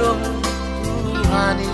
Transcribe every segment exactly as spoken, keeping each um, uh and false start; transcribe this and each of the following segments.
Tuhan i.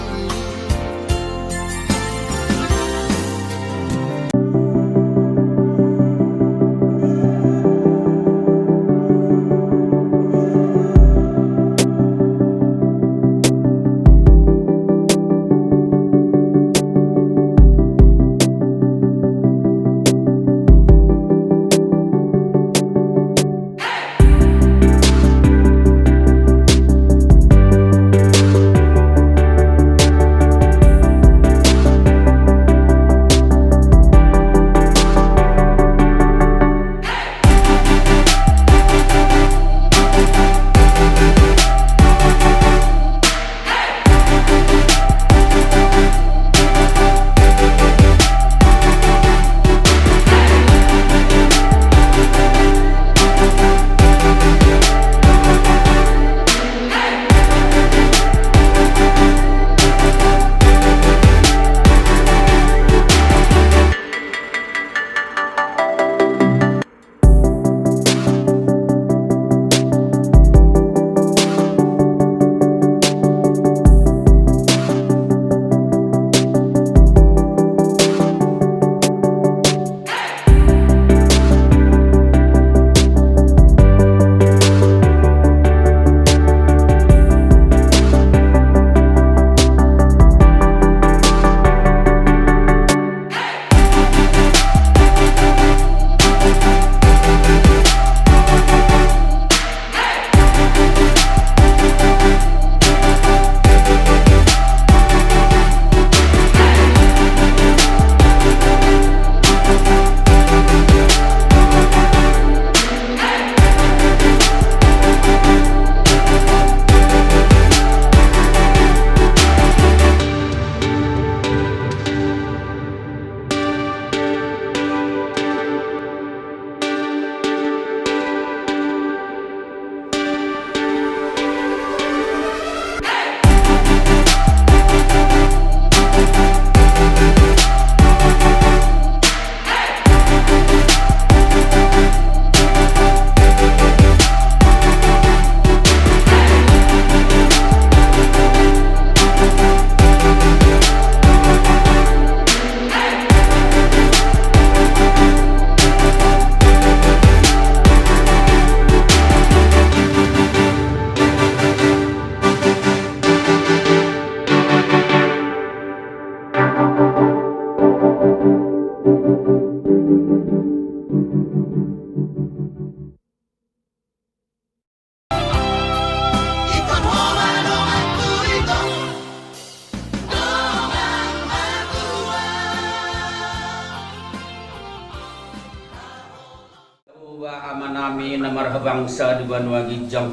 Jahowa Amanami na marhabangsa di banua ginjang.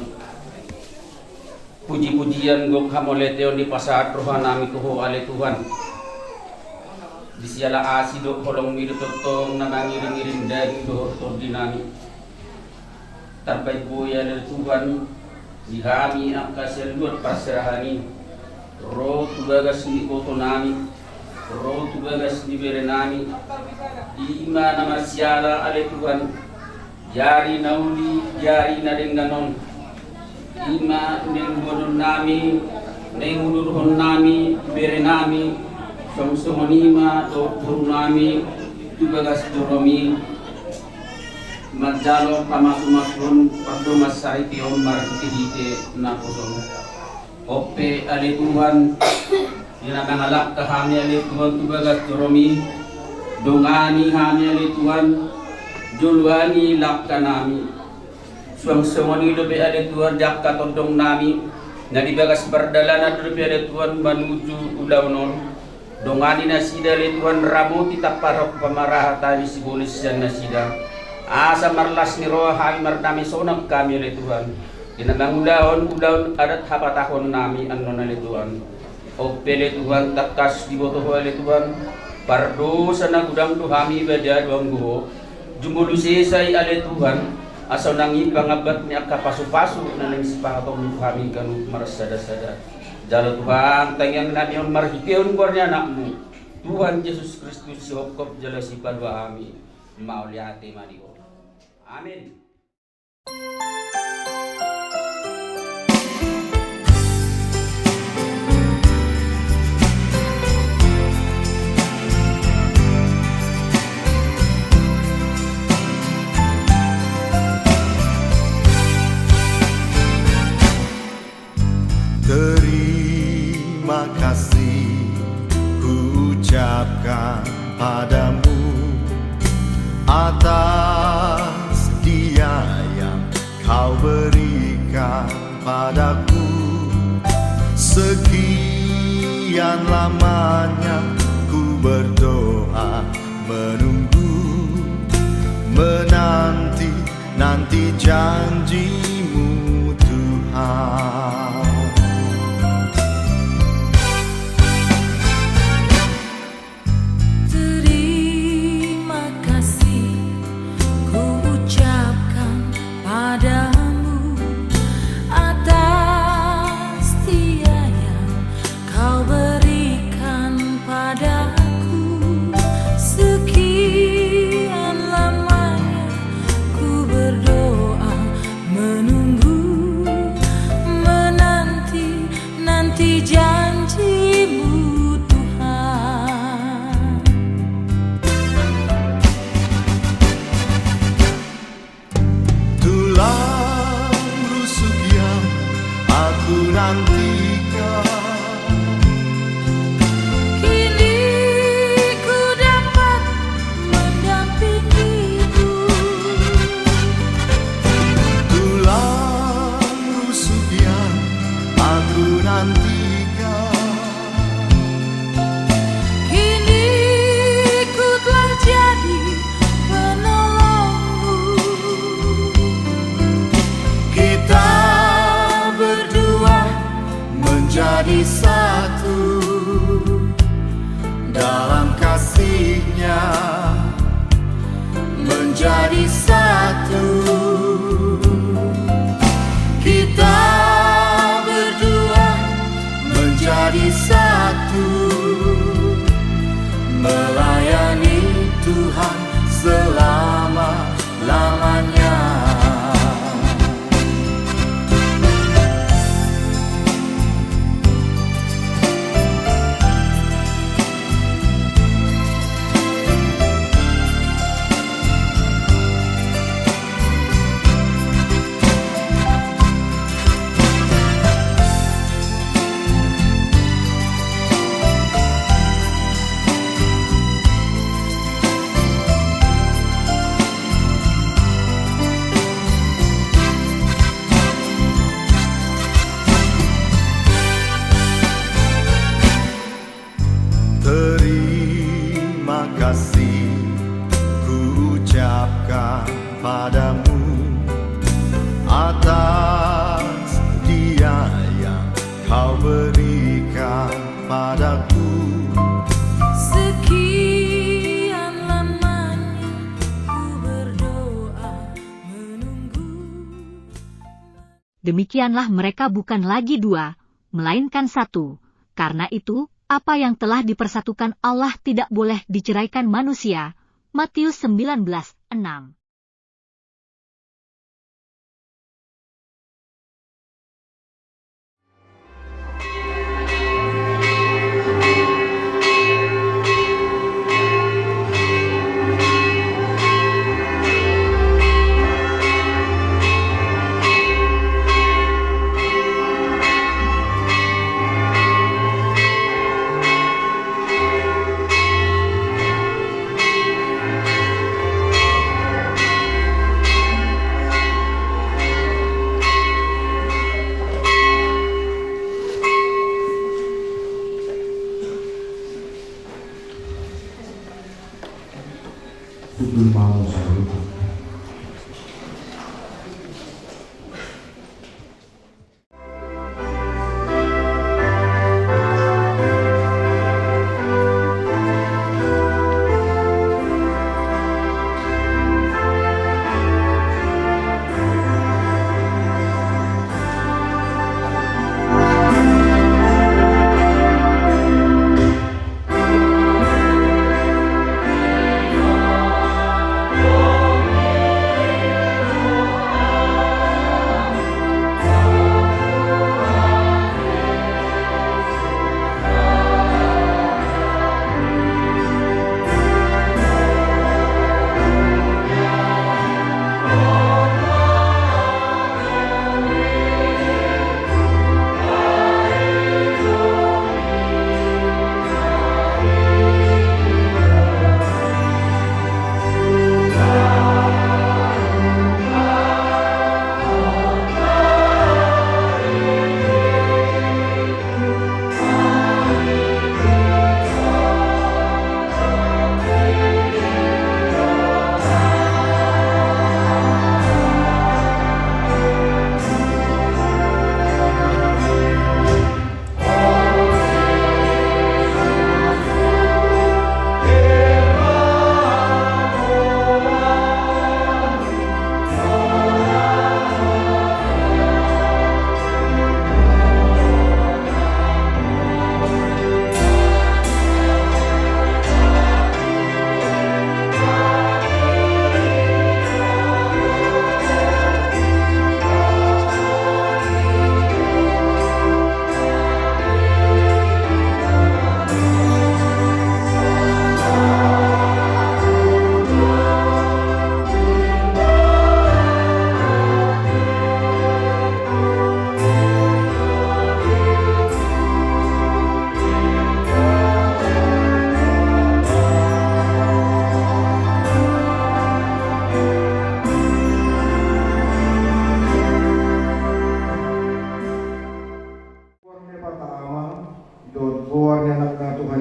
Puji-pujian gok hamauliateon dipasahat rohanami tu Ho ale Tuhan. Di siala asi dohot holongmi do tongtong na mangiring-iring daging dohot tondinami. Tarbaen Ho ale Tuhan, di hami angka sialuan parserahan i, ro tu bagas ni ibotonami, ro tu bagas ni berenami, i ma na marsiala ale Tuhan, di ari na uli, di ari na denggan on, i ma naeng boanonnami, naeng uduruhonnami, berenami, songon i ma dohot borunami, tu bagas joromi, manjalo pamasumasuon pardongansaripeon marhitehite naposom. On pe ale Tuhan, di na mangalangka hami ale Tuhan tu bagas joromi, dongani hami ale Tuhan, joloani langkanami. Suang songon i dope ale Tuhan di angka tondongnami, na di bagas pardalanan dope ale Tuhan manuju ulaon on. Dongani nasida ale Tuhan, ramoti tampar pamarahatan ni sibolis sian nasida. Asa marlas ni roha hami, mardame sonang hami ale Tuhan, di na mangulahon ulaon adat hapatahononnami annon ale Tuhan. On pe ale Tuhan, tangkas diboto Ho ale Tuhan, pardosa na godang do hami, badia do anggo Ho. Jumolo sesa i ale Tuhan, asa unang i pangambat ni angka pasupasu na naeng sipasahaton Ho tu hami ganup marsadasada. Jalo Tuhan, tangiangnami on marhitehon goar ni Anakmu, Tuhan Jesus Kristus, sihophop jala sipalua hami. Mauliate ma di Ho. Amen. Padamu atas dia yang kau berikan padaku. Sekian lamanya ku berdoa, menunggu, menanti, nanti janji-Mu, Tuhan. Terima kasih ku ucapkan padamu atas dia yang kau berikan padaku. Sekian lamanya ku berdoa, menunggu, menanti, nanti janji-Mu, Tuhan. Tulang rusuk yang aku nantikan, kini ku dapat mendampingimu. Tulang rusuk yang aku nantikan, kini ku telah jadi penolongmu. Kita berdua menjadi satu dalam kasih-Nya, menjadi satu. Kita berdua menjadi satu, melayani Tuhan selama-lamanya. Terima kasih ku ucapkan padamu atas dia yang kau berikan padaku. Sekian lamanya ku berdoa, menunggu. Demikianlah mereka bukan lagi dua, melainkan satu. Karena itu, apa yang telah dipersatukan Allah tidak boleh diceraikan manusia. Matius sembilan belas enam.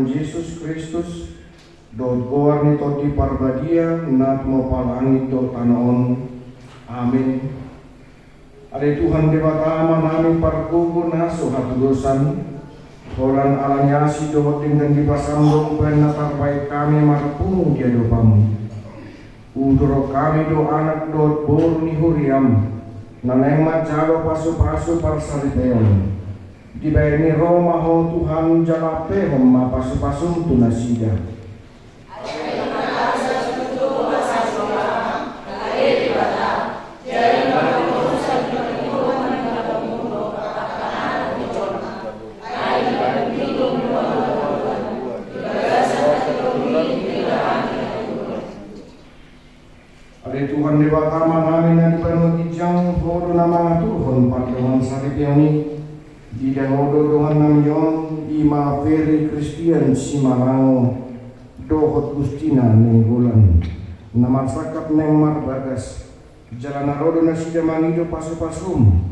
Jesus Kristus, dohot goar ni Tondi Parbadia, na tumompa langit dohot tano on. Amen. Ale Tuhan Debata Amanami pargogo na so hatudosan, holan ala ni asi dohot denggan ni basaM do umbahen na tarbahen hami marpungu di adopanMu. Hudurhon hami do anak dohot boru ni huriaM, na naeng manjalo pasupasu parsaripeon. Dibahen i ro ma Ho Tuhan jala ampehon ma pasupasuM tu nasida. Ale Tuhan Debata Amanami na di banua ginjang, Ho do na mangaturhon pardongansaripeon i. Diida Ho do dongannami on, i ma Ferry Christian Simalango dohot Gustina Nainggolan, na marsangkap naeng marbagas. Jala na ro do nasida mangido pasupasuM.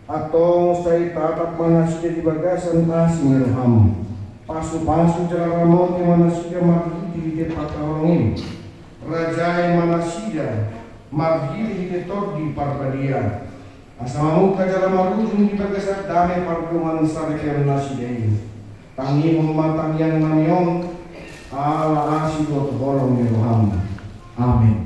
Antong sai tatap ma nasida di bagasan asi ni rohaM. Pasupasu jala ramoti ma nasida marhitehite pangkaholongiM. Rajai ma nasida marhitehite Tondi Parbadia, asa mamungka jala marujung di bagasan dame pardongansaripeon nasida i. Tangihon ma tangiangnami on, ala asi dohot holong ni rohaM. Amen.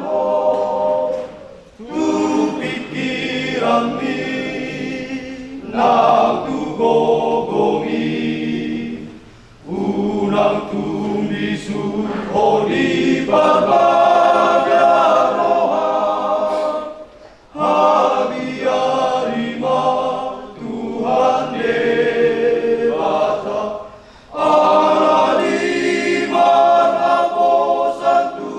Ho tu pingkiranmi nang tu gogomi, unang tung bisuk ho di parbadia roha. Habiari ma Tuhan Debata, ala ni marhaposan tu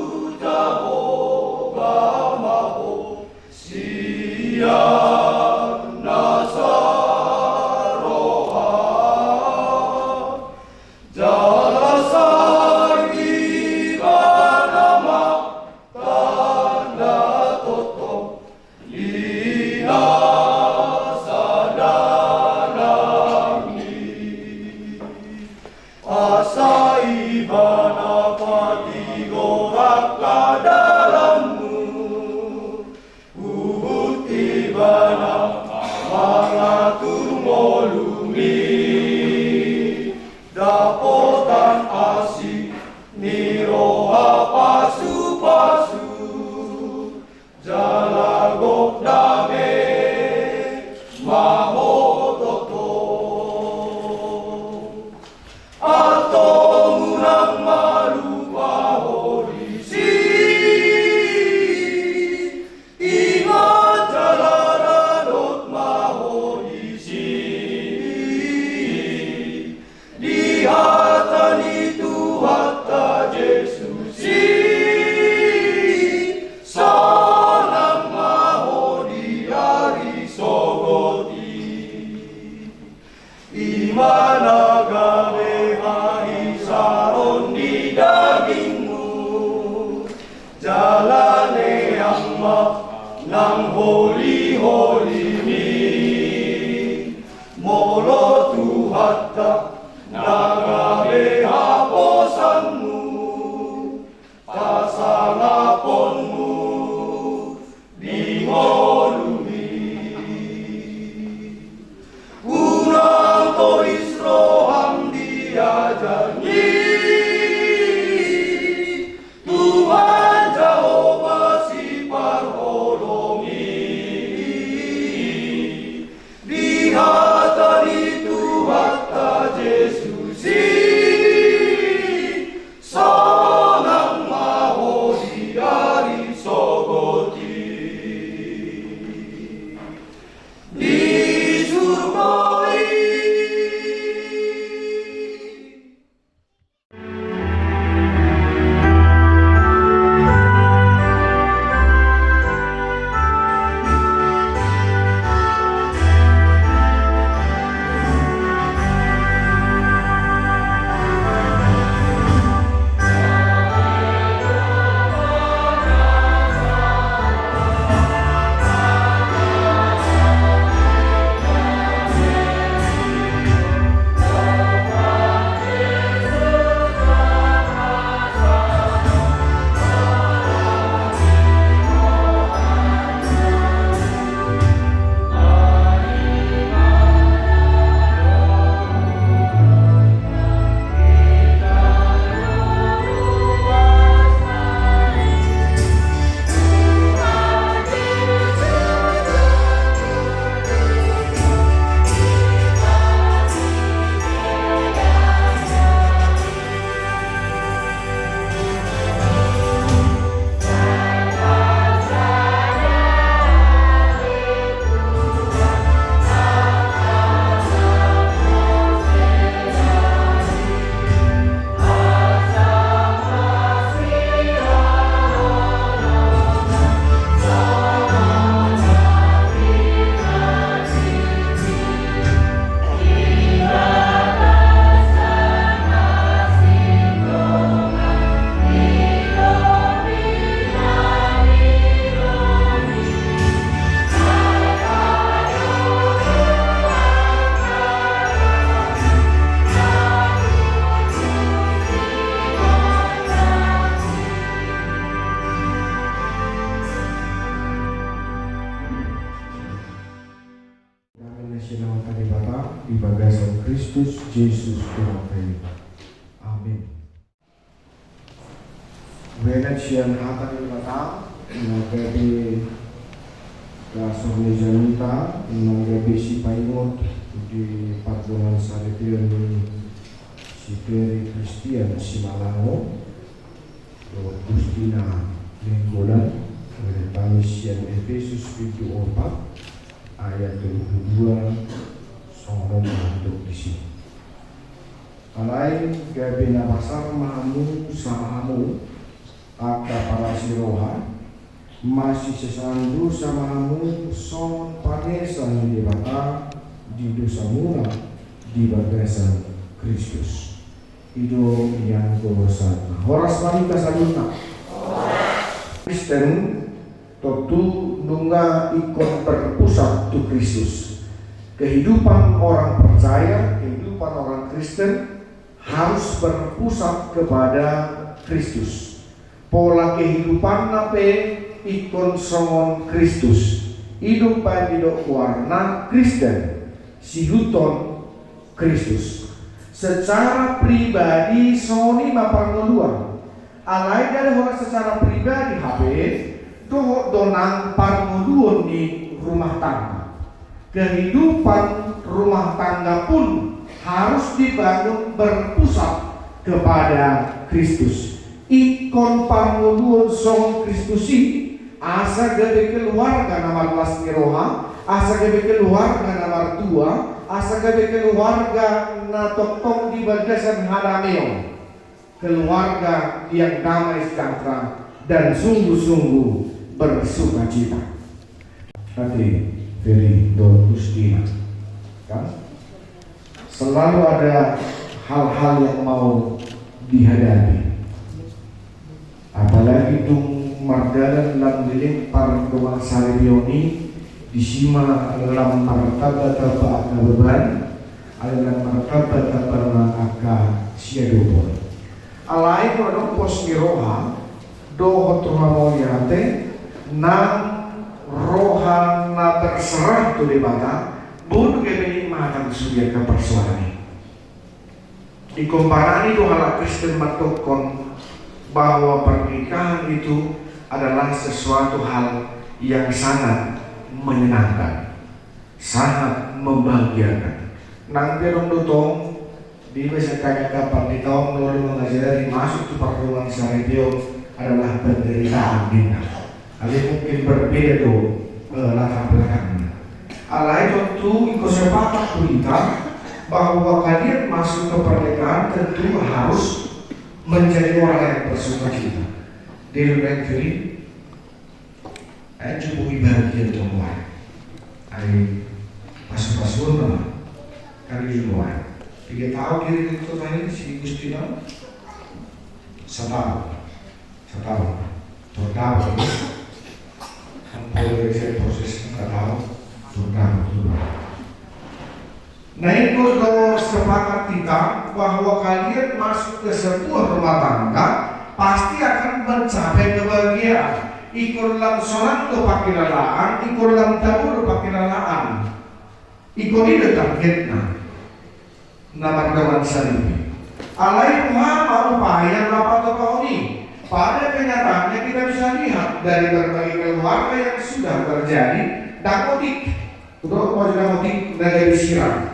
Jahowa ma ho sian nasa roha. Jala sai Ibana ma tanda tongtong di nasa dalanmi. Asa Ibana patigor angka dalanmu, huhut Ibana mangatur ngolumi. Dapotan asi ni roha pasupasu, jala gok dame ma ho tongtong. Antong unang ma lupa ho disi, ingot jala radot ma ho disi. Di hata ni Tuhanta Jesus i, sonang ma ho di ari sogot i. I ma na gabe hahisaron ni dagingmu, jala lean ma nang holiholimi. Molo Tuhanta na gabe haposanmu, pasangaponmu di ngolumi. Unang tois roham di ajar ni Tuhan Jahowa Siparholong i. Di hata ni Tuhanta Jesus i, sonang ma ho di ari sogot i. Di surgo i. Damai ni Debata di bagasan Kristus Jesus Tuhanta i. Amin. Benet sian hata ni Debata, na gabe dasor ni jamita, na gabe sipaingot di pardongan saripeon ni si Ferry Christian Simalango dohot Justina Nainggolan, gabe tangis sian Efesus bindu opat ayat tolu pulu dua songon on ma didok disi. Alai gabe na pasar ma hamu sama hamu, angka parasi roha, masisesaan dosa ma hamu songon panesa ni Debata di dosamuna di bagasan Kristus. I do ianggo sahatna. Horas ma di hita saluhutna. Kristen tontu nunga ingkon berpusat tu Kristus. Kehidupan orang percaya, kehidupan orang Kristen harus berpusat kepada Kristus. Pola kehidupanna pe ingkon songon Kristus. I do umbahen didok goarna Kristen, siihuthon Kristus. Secara pribadi songon i ma parngoluan. Alai ndada holan secara pribadi hape, dohot do nang parngoluon ni rumah tangga. Kehidupan rumah tangga pun harus dibangun berpusat kepada Kristus. Ingkon parngoluon songon Kristus i, asa gabe keluarga na marlas ni roha, asa gabe keluarga na martua, asa gabe keluarga na tongtong di bagasan hadameon. Keluarga yang damai sejahtera dan sungguh-sungguh bersukacita. Nanti Ferry dohot Justina, kan? Selalu ada hal-hal yang mau dihadapi. Apalagi dung mardalan lam leleng pardongan saripeon i, disi ma lam martamba-tamba angka beban, ai lam martamba-tamba ma angka siadopan. Alai molo adong pos ni roha dohot roha mauliate, nang roha na berserah tu Debata, boi do gabe nikmatan sude angka parsoalan i. Ingkon barani do halak Kristen mandokkon bahwa pernikahan itu adalah sesuatu hal yang sangat menyenangkan, sangat membahagiakan. Nang pe adong do tong di masa kagak pandita on, molo mangajari masuk tu pardongan saripeon adalah penderitaan ninna. Alai mungkin berbeda do, eh, latar belakangnya. Alai tontu ingkon sepakat do hita bahwa kalian masuk ke pernikahan tentu harus menjadi orang yang bersukacita. Di luar negeri, ai jumbo i bahagia tong wai. Ai pasu-pasuon ma. Kan i jumbo wai. Tiga tahun dia di kota ini si Justina. Sataon. Sataon. Tordau. Kan proses sataon. Tordau. Nah, ingkon do sepakat hita bahwa kalian masuk ke sebuah rumah tangga pasti akan mencapai kebahagiaan. Ingkon lam sonang do pangkilalaan, ingkon lam tabo do pangkilalaan. Ingkon i do targetna. Na mardongan saripe. Alai boha ma upaya na patobahon i? Pada kenyataannya kita bisa lihat dari berbagai keluarga yang sudah terjadi, ndang otik. Udah mau juga otik, na gabe sirang.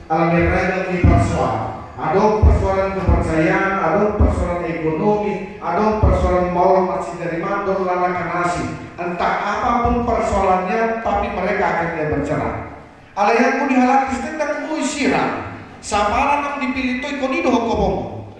Alani ragam ni parsoalan. Adong persoalan kepercayaan, adong persoalan ekonomi, adong persoalan maol marsitarima, adong lalakan asi. Entah apapun persoalannya, tapi mereka akhirnya bercerai. Alai anggo di halak Kristen ndang boi sirang. Sapala nang dipillit ho ingkon i do hohom.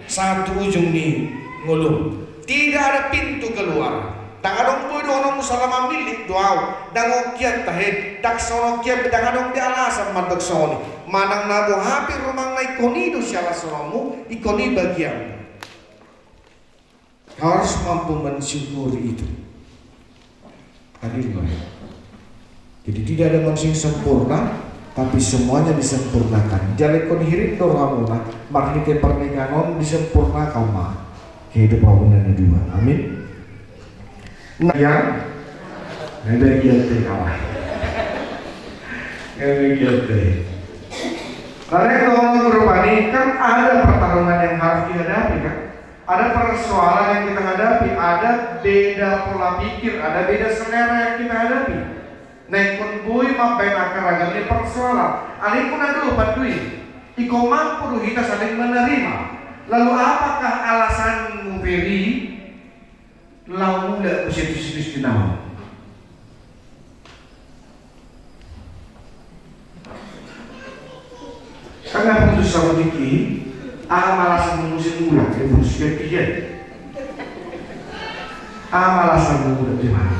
Sahat tu ujung ni ngolum. Tidak ada pintu keluar. Ndang adong boi dohononmu salama millik do au. Ndang ongkian tahe. Ndang songon ongkian pe ndang adong be alasan mandok songon i. Manang na boha pe rumangna ingkon i do siala songonmu, ingkon i bagianmu. Kau harus mampu mensyukuri itu. Adil ma. Jadi tidak ada manusia yang sempurna, tapi semuanya disempurnakan. Jala ingkon hirim do rohamuna, marhite pernikahan on disempurnakan ma kehidupanmuna na dua. Amin. Nah, ya. Nah, bagian teh kawan. Nah, bagian teh. Karena itu orang berubah ini kan ada pertarungan yang harus dihadapi kan. Ada persoalan yang kita hadapi, ada beda pola pikir, ada beda selera yang kita hadapi. Nah, ingkon boi mambaen angka ragam ni persoalan. Alai ingkon adong do pandohan i. Ingkon mampu do hita saling menerima. Lalu apakah alasanmu, Ferry, laho mulak muse tu si Gustinawang? Kan na putus sama Diki, aha ma alasanmu muse mulak, ya putus ganti dia. Aha ma alasanmu mulak, di mana?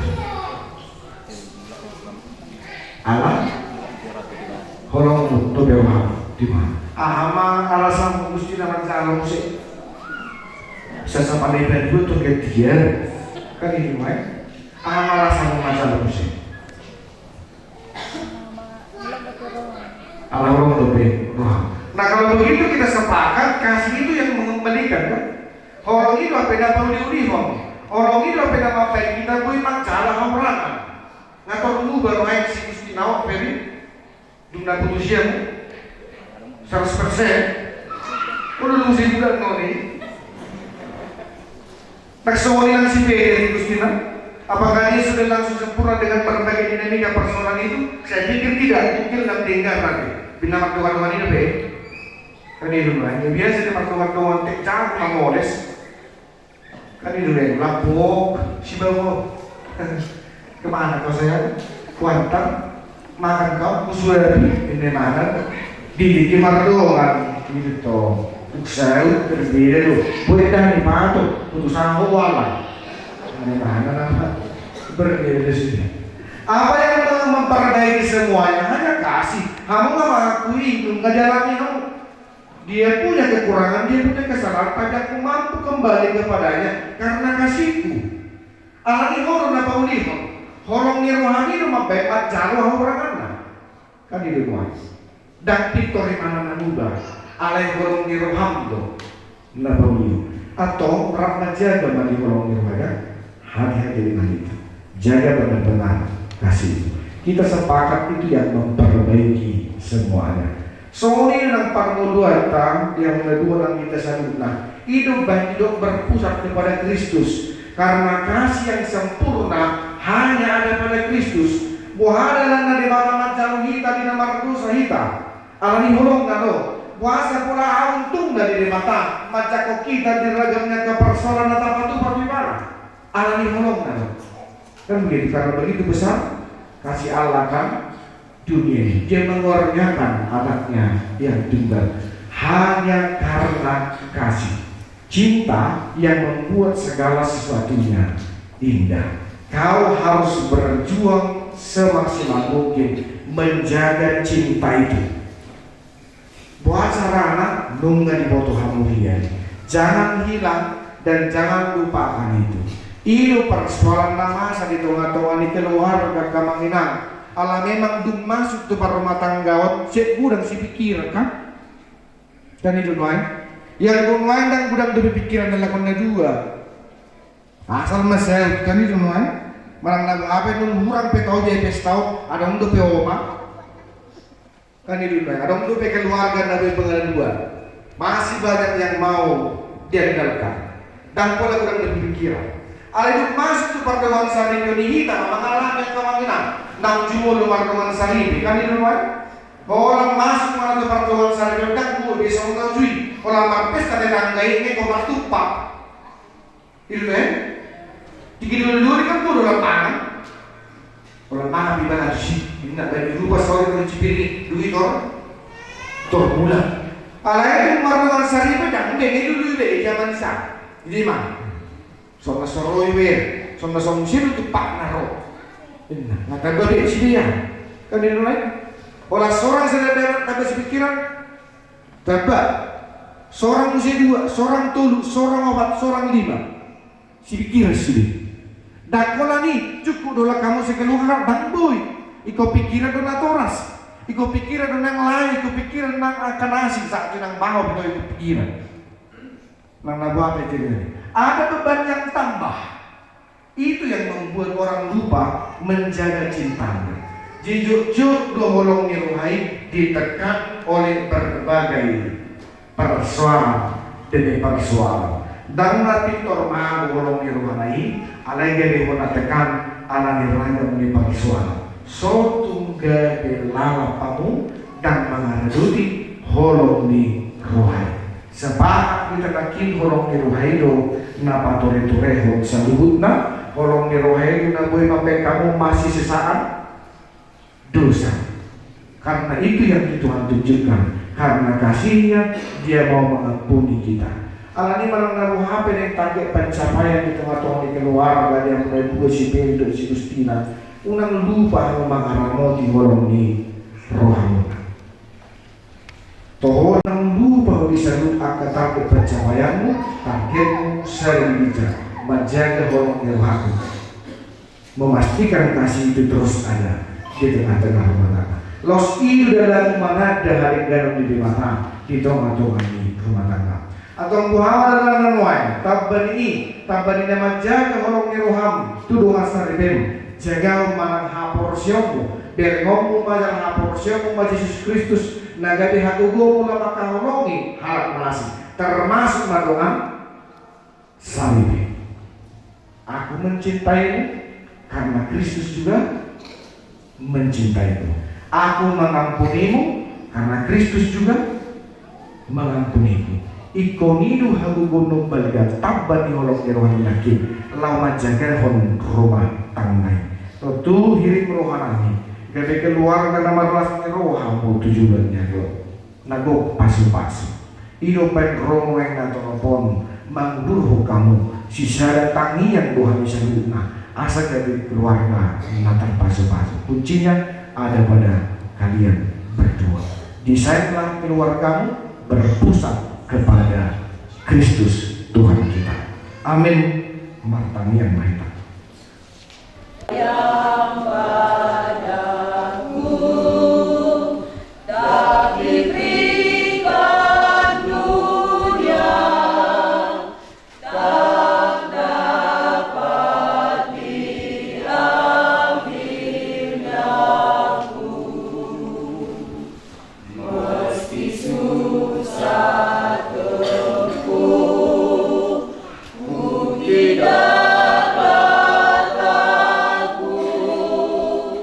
Ala? Holong tu bewa, di mana? Aha ma alasanmu muse na manjalo muse? Sasa pandai pandua tu ganti dia. Kan i do, mai. Aha ma alasanmu manjalo muse? Ala holong dope roham. Nah, kalau begitu kita sepakat, kasih itu yang mengembalikan, kan? Holong i do hape na pauliulihon. Holong i do hape na mambaen hita boi manjalo hahurangan. Nga torop muba roha ni si Gustinawang, Ferry? Dung na putus ia, seratus persen? Udah lu sih bulan noni. Nang songon i nang si Ferry, Gustina. Apakah dia sudah langsung sempurna dengan berbagai dinamika persoalan itu? Saya pikir tidak. Mungkin nang denggan nanti. Bina mardongan-dongan i dope. Kan i do, nah, ya biasa dia mardongan-dongan, tek jago mamoles. Kan i do, nah, lapok, si bawa. Kemana kau, sayang? Kuantar. Makan kau, kusuapi, ini mana? Didiki mardongan, gitu toh. Uksaut berbeda do. Boleh dah dipatok, putus aku wala. Ini mana nama? Berbeda sudah. Apa yang mau memperbaiki semuanya? Hanya kasih. Kamu nggak mengakui, nggak dialami kamu. Dia punya kekurangan, dia punya kesalahan, tapi aku mampu kembali kepadanya karena kasihku. Alani holong na paulihon, holong ni roham i do mambaen manjalo hahuranganna. Kan i do nuaeng. Ndang pintor imana na muba, alai holong ni roham do na paulihon. Antong rap manjaga ma di holong ni roha, kan? Hati-hati dengan itu. Jaga benar-benar kasih. Kita sepakat itu yang memperbaiki semuanya. Songon i nang parngoluanta, yang kedua nang hita saluhutna. I do baen didok berpusat kepada Kristus. Karena kasih yang sempurna hanya ada pada Kristus. Boha dalanna Debata manjalo hita di na mardosa hita? Alani holongna do. Boasa pola aha untungna di Debata manjangkon hita di ragam ni angka persoalan na tapatupa tu Ibana? Alani holongna do. Kan begitu, karena begitu besar kasih Allah akan dunia ini. Dia mengaruniakan anaknya yang tunggal hanya karena kasih. Cinta yang membuat segala sesuatunya indah. Kau harus berjuang semaksimal mungkin menjaga cinta itu. Boha carana? Nunga diboto hamu hian. Jangan hilang dan jangan lupakan itu. I do persoalan na masa di tonga-tonga ni keluarga, angka amang inang. Ala memang dung masuk tu parrumatanggaon, sai godang sipikiran, kan? Kan i do nuaeng. Ia do nuaeng ndang godang dope pikiran na laho na dua. Asal ma saut, kan i do nuaeng. Manang na boha pe, nunga hurang pe tau di pesta on, adong dope oma. Kan i do nuaeng, adong dope keluarga na boi pengaduan. Masih banyak yang mau diandalkan. Ndang pola godang dope pikiran. Alai dung masuk tu pardongansaripeon i, hita ma mangalami, angka amang inang. Ndang jumolo mardongansaripe, kan i do nuaeng. Holan masuk ma tu pardongansaripeon, ndang boi be songon na ujui. Holan marpesta tetangga i, ingkon martumpah. I do, eh? Tingki dulu-dulu kan gua holan mangan. Holan mangan pe iba na tusi. Inna baen di rupa sori tu Cipiring i, dua i tor. Tor mula. Alai dung mardongansaripe ndang be, i dulu be, i jaman i sa. Jadi mang. Songon na so ro i be. Songon na so muse do tumpahna ro. Inna. Nga tamba be si dia. Kan i do nuaeng. Holan sorang sada dalan tamba sipikiran. Tamba, sorang muse dua, sorang tolu, sorang opat, sorang lima. Sipikiran sude. Ndang holan i, cukup do holan hamu sekeluarga, ndang boi. Ingkon pikiran do natoras. Ingkon pikiran do nang lae, ingkon pikiran nang angka na asing, sahat tu nang baoa pe ingkon pikiran. Nang na boha pe jadi. Ada beban yang tambah. Itu yang membuat orang lupa menjaga cintanya. Dijotjot do holong ni roha i ditekan oleh berbagai persoalan demi persoalan. Ndang na pintor mago holong ni rohana i, alai gabe hona tekan ala ni ragam ni parsoalan. So tung gabe lalap hamu ndang mangaradoti holong ni roha i. Sapakat hita nangkin holong ni roha i do na patureturehon saluhutna. Holong ni roha i do na boi mambahen hamu masisesaan dosa. Karena itu yang Tuhan tunjukkan. Karena kasihnya, Dia mau mengampuni kita. Alani manang na boha pe naeng target pencapaian di tongatonga ni keluarga, di hamu na dua, si Bel dohot si Gustina, unang lupa hamu mangaramoti holong ni rohamuna. Toho unang lupa ho di saluhut angka target pencapaianmu, targetmu sada di ginjang, manjaga holong ni rohamu, memastikan kasih itu terus ada di tengah-tengah rumah tangga. Laos i do dalan mananda hadengganon ni Debata di tongatonga ni rumah tangga. Antong boha ma dalan na nuaeng? Tamba ni i, tamba ni na manjaga holong ni roham tu dongan saripeon. Jagahon ma nang haporseaonmu, berengonmu ma jala haporseaonmu ma Jesus Kristus, na gabe hagogomuna mangkaholongi halak na asing, termasuk ma dongan saripeon. Aku mencintaimu karena Kristus juga mencintaimu. Aku mengampunimu karena Kristus juga mengampuniku. Ingkon i do hagogoon na umbalga tamba ni holong ni roha i nangkin laho manjagahon rumah tangga i. Tontu hirim rohanami gabe keluarga na marlas ni roha hamu tu joloan ni ari on. Na gok pasupasu. I do umbahen romo naeng na tonop on mangudurhon hamu sisada tangiang do hami saluhutna asa gabe keluarga na tarpasupasu. Kuncinya ada pada kalian berdua. Desainlah keluargamu berpusat kepada Kristus Tuhan kita. Amin. Martangiang ma hita. Yang padaku tak diberikan dunia, tak dapat diambilnya pun. Meski susah tempuh, ku tidak takut.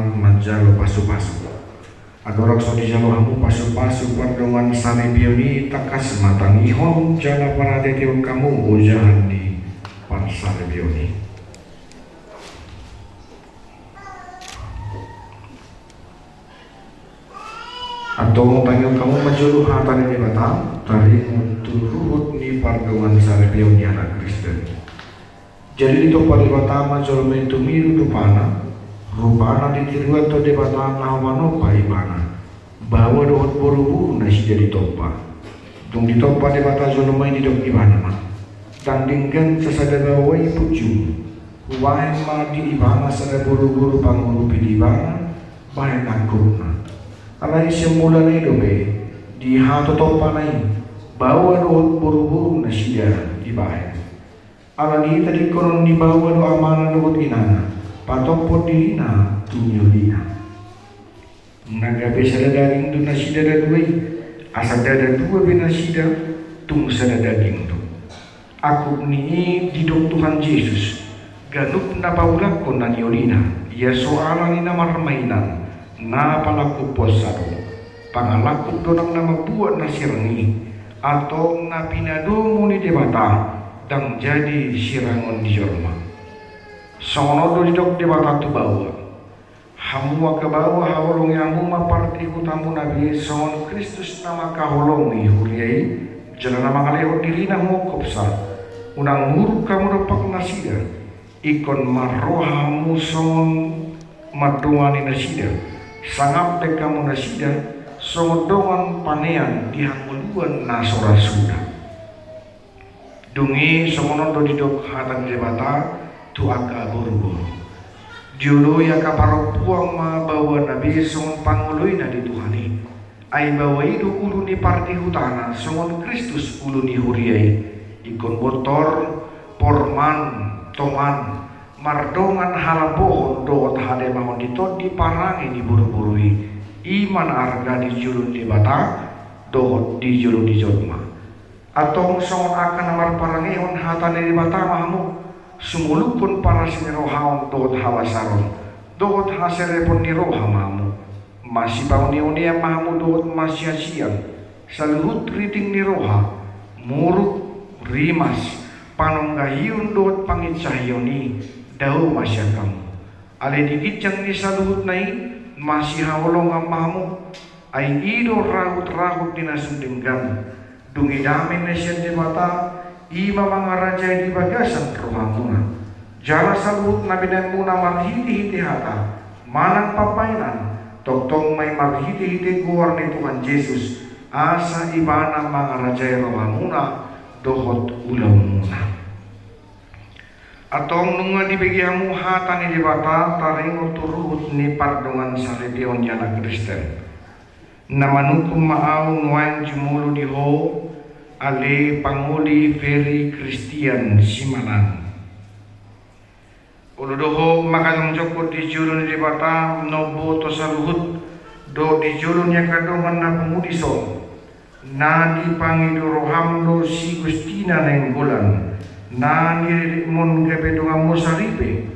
manjalo pasupasu. Andorang so dijalo hamu pasupasu pardongansaripeon i, tangkas ma tangihon jala parateatehon hamu ojahan ni parsaripeon i. Antong tangihon hamu ma jolo hata ni Debata taringot tu ruhut ni pardongansaripeon ni halak Kristen. Jadi ditompa Debata ma jolma i tumiru rupana, rupana ditiruhon Debata laho manompa ibana. Baoa dohot boruboru nasida ditompa. Dung ditompa Debata jolma i, didok ibana ma: Ndang denggan sasada baoa i punjung. Hubahen ma di ibana sada boruboru pangurupi di ibana bahen angkupna. Alai sian mulana i dope di hatotompana i, baoa dohot boruboru nasida dibahen. Alani i tadingkonon ni baoa do amana dohot inana, patophon dirina tu niolina. Na gabe sada daging do nasida na dua i, asa ndada dua be nasida, tung sada daging do. Angkup ni i didok Tuhan Jesus, ganup na paulakhon na niolina, ia so ala ni na marmainan, na palangkuphonsa do. Pangalangkup do nang na mambuat na sirang i, antong na pinadomu ni Debata ndang jadi sirangon ni jolma. Songon on do didok Debata tu baoa: Hamu angka baoa, haholongi hamu ma pardihutamuna be songon Kristus na mangkaholongi huria i, jala na mangalehon dirina huongkopsa. Unang muruk hamu dompak nasida, ingkon marroha hamu songon mandongani nasida, sangap baen hamu nasida songon dongan panean di hangoluan na so ra suda. Dung i songon on do didok hata ni Debata tu angka boruboru: Dioloi angka parompuan ma baoana be songon pangoloina di Tuhan i. Ai baoa i do ulu ni pardihutana songon Kristus ulu ni huria i. Ingkon bontor, porman, toman, mardongan halambohon dohot hademahon di tondi parange ni boruboru i. I ma na arga di jolo ni Debata dohot di jolo ni jolma. Antong songon angka na marparangehon hata ni Debata ma hamu, sumulukhon parasirohaon dohot habasaron, dohot haserepon ni roha ma hamu. Masipaoneonean ma hamu dohot masiasian, saluhut riting ni roha, muruk, rimas, panonggahion dohot panginsahion i, dao ma sian hamu. Alai di ginjang ni saluhutna i, masihaholongan ma hamu. Ai i do rahutrahut ni na sun denggan. Dung i dame na sian Debata, i ma mangarajai di bagasan rohamuna. Jala saluhut na binahenmuna marhitehite hata manang pambahenan, tongtong ma i marhitehite goar ni Tuhan Jesus, asa Ibana mangarajai rohamuna dohot ulaonmuna. Antong nunga dibege hamu hata ni Debata taringot tu ruhut ni pardongansaripeon ni halak Kristen. Na manungkun ma ahu nuaeng jumolo di ho, ale pangoli Ferry Christian Simalango. Olo do ho mangkajongjongkon di jolo ni Debata na umboto saluhut, dohot di jolo ni angka dongan na pungu dison. Na dipangido roham do si Gustina Nainggolan, na niriritmon gabe donganmu saripe.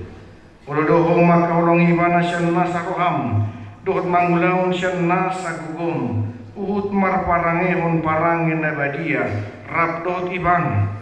Olo do ho mangkaholongi ibana sian nasa roham, dohot mangulahon sian nasa gogom, huhut marparangehon parange na badia rap dohot ibana.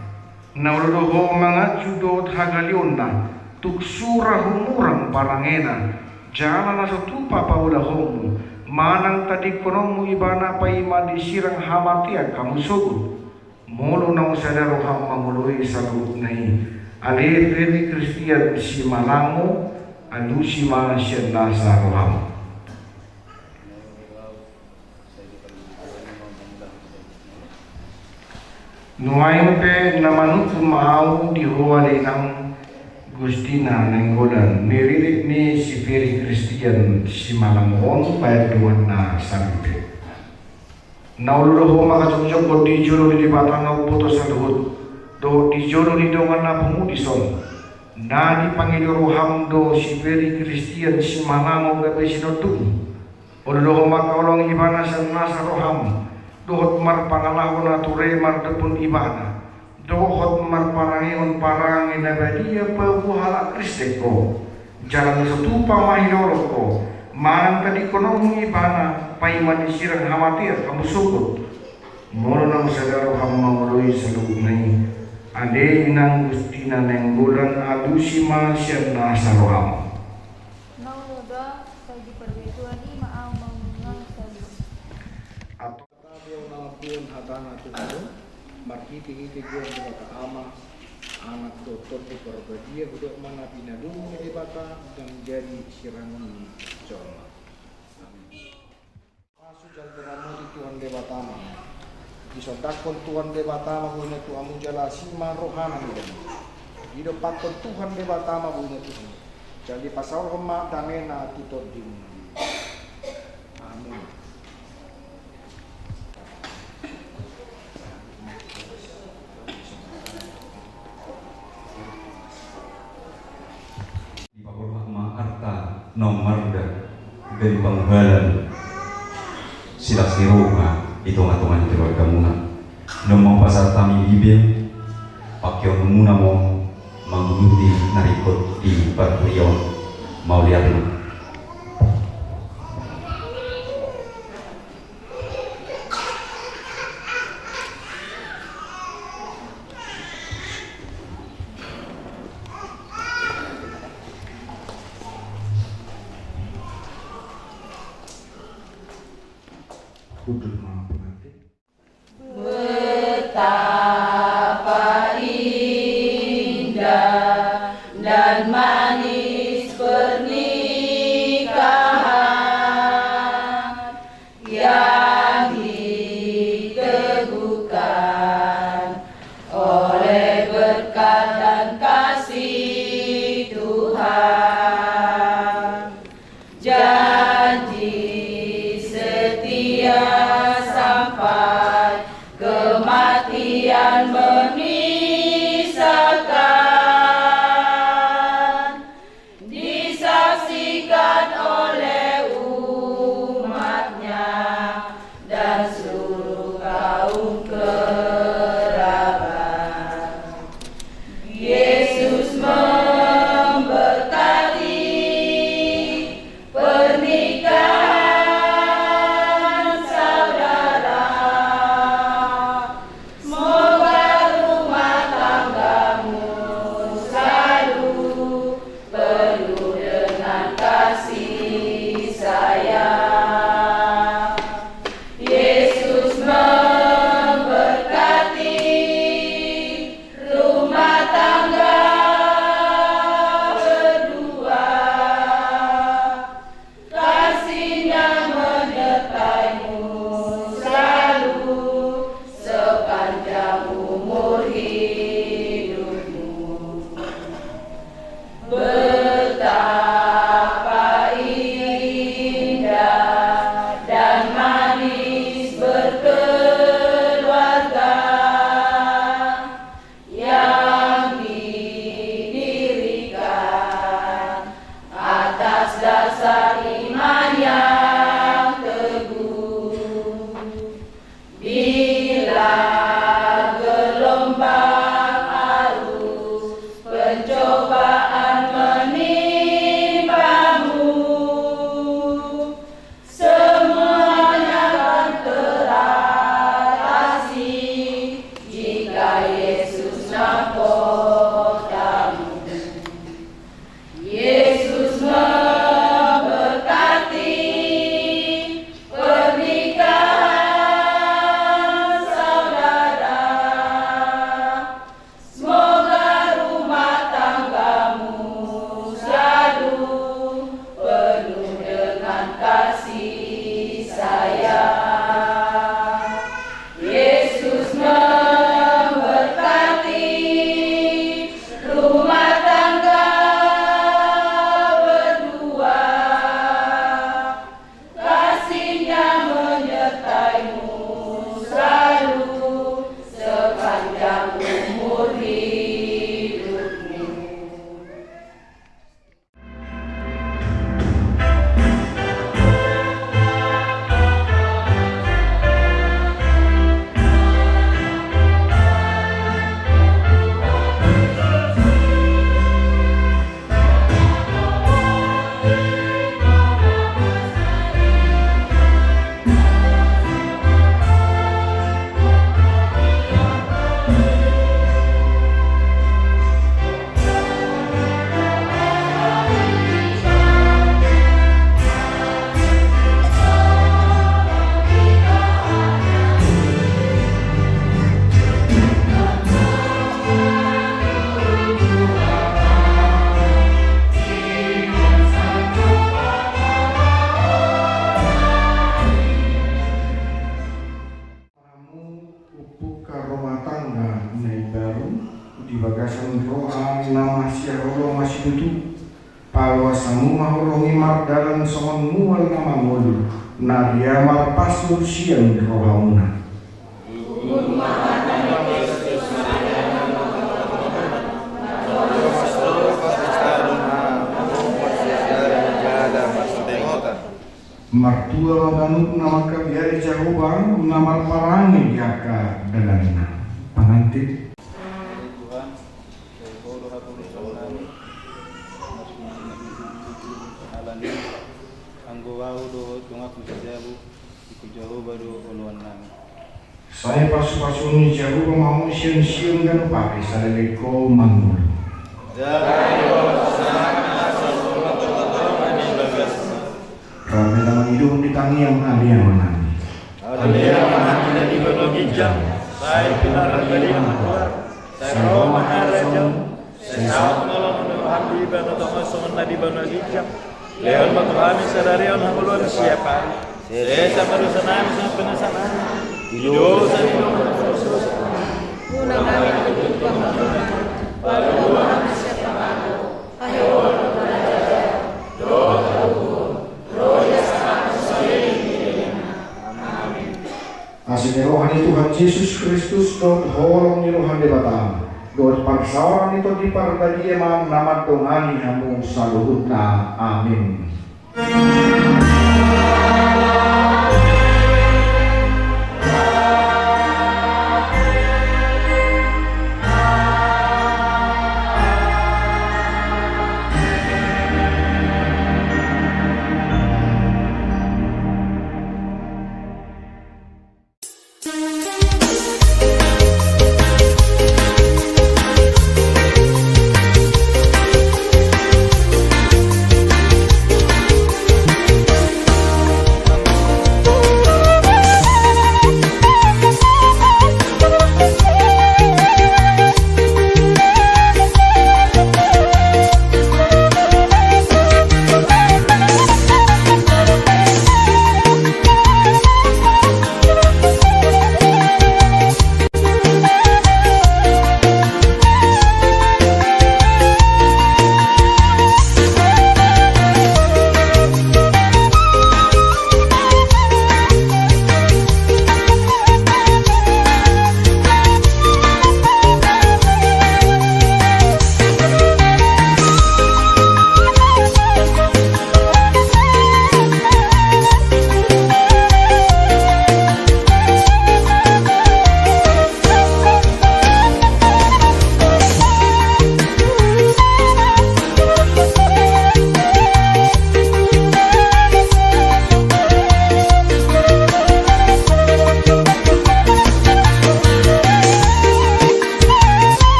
Na olo do ho manganju dohot hagaleonna, tung sura humurang parangena, jala na so tupa paulahonmu, manang tadingkononmu ibana paima disirang hamatean hamu sogot. Molo naung sada roham mangoloi saluhutna i, ale Ferry Christian Simalango, alusi ma sian nasa roham. Nuaeng pe na manungkun ma ahu di ho ale inang Gustina Nainggolan, niririt ni si Ferry Christian Simalango on baen donganna saripe. Na olo do ho mangkajongjongkon di jolo ni Debata na umboto saluhut, dohot di jolo ni dongan na pungu dison. Na dipangido roham do si Ferry Christian Simalango gabe sinondukmu. Olo do ho mangkaholongi ibana sian nasa roham, dohot marpangalaho na ture mardophon ibana, dohot marparangehon parange na badia paboa halak Kristen ho. Jala na so tupa ma hidolok ho manang tadingkononmu ibana paima disirang hamatean hamu sogot. Molo na masada roham mangoloi saluhutna i, ade inang Gustina Nainggolan, alusi ma sian nasa roham. Naung loda, salji parbue Tuhan i ma ahu mangulungang saluhut. Atau Debata, na mamboan hatana tu hamu, marhitehite goar ni Debata Ama, Anak dohot Tondi Parbadia, hudok ma na pinadum ni Debata ndang jadi sirangon ni jolma. Amin. Pasu jala diramoti Tuhan Debata ma. Disondangkon Tuhan Debata ma bohina tu hamu jala asi ma rohana mida. Didompakkon Tuhan Debata ma bohina tu hamu. Jala dipasaorhon ma damena tu tondimu. Amin. Dipaborhat ma arta naung marga, baen panguhalan, silas ni roha di tongatonga ni keluargamuna. Naung pasahat hami Bibel, pangkeonmuna ma on manguduti na ringkot di parpudi on. Mauliate ma. Hundul ma pengantin. Betapa indah dan manis pernikahan yang diteguhkan oleh berkat dan kasih Tuhan. Janji setia sampai kematian memisahkan, disaksikan oleh umat-Nya dan seluruh kaum kerabat. Yesus memberkati pernikahan saudara. Semoga rumah tanggamu selalu penuh dengan kasih sayang. Yesus memberkati rumah tangga berdua. Kasih-Nya menyertaimu selalu sepanjang umur hidupmu. Betapa indah dan manis berkeluarga yang didirikan atas dasar iman yang teguh. Bila gelombang arus pencobaan menimpamu, semuanya akan teratasi jika Yesus mahkotamu. Yesus memberkati pernikahan saudara. Semoga rumah tanggamu selalu penuh dengan kasih sayang. Yesus memberkati rumah tangga berdua. Kasih-Nya menyertaimu selalu sepanjang umur hidupmu. Maria marpasmur sian rohamuna. Martua ma ganup na mangkabiari Jahowa, na marparange di angka dalanna. Pangantin. Tuhan, sai Ho do haporusan nami, maksudna, alani anggo ahu dohot donganku si Jabu, ingkon Jahowa do oloan nami. Sai pasupasu ni Jahowa ma ho sian Sion ganup ari, saleleng ho mangolu. Rap ma hita mangido di tangiang Ale Ama nami. Ale Ama nami na di banua ginjang, sai pinarbadia ma goarMu. Sai ro ma harajaonMu. Sai saut ma lomo ni rohaM di banua tonga on songon na di banua ginjang. Lehon ma tu hami sadari on hangoluan siap ari. Sesa ma dosa nami songon panesanami di dosa ni dongan nami. Unang hami togihon tu pangunjunan, palua hami sian pangago, hahiholongan, dohot hagogoon, ro di hasangapon saleleng ni lelengna. Amin. Asi ni roha ni Tuhan Jesus Kristus, dohot holong ni roha ni Debata, dohot parsaoran ni Tondi Parbadia ma na mandongani hamu saluhutna. Amin.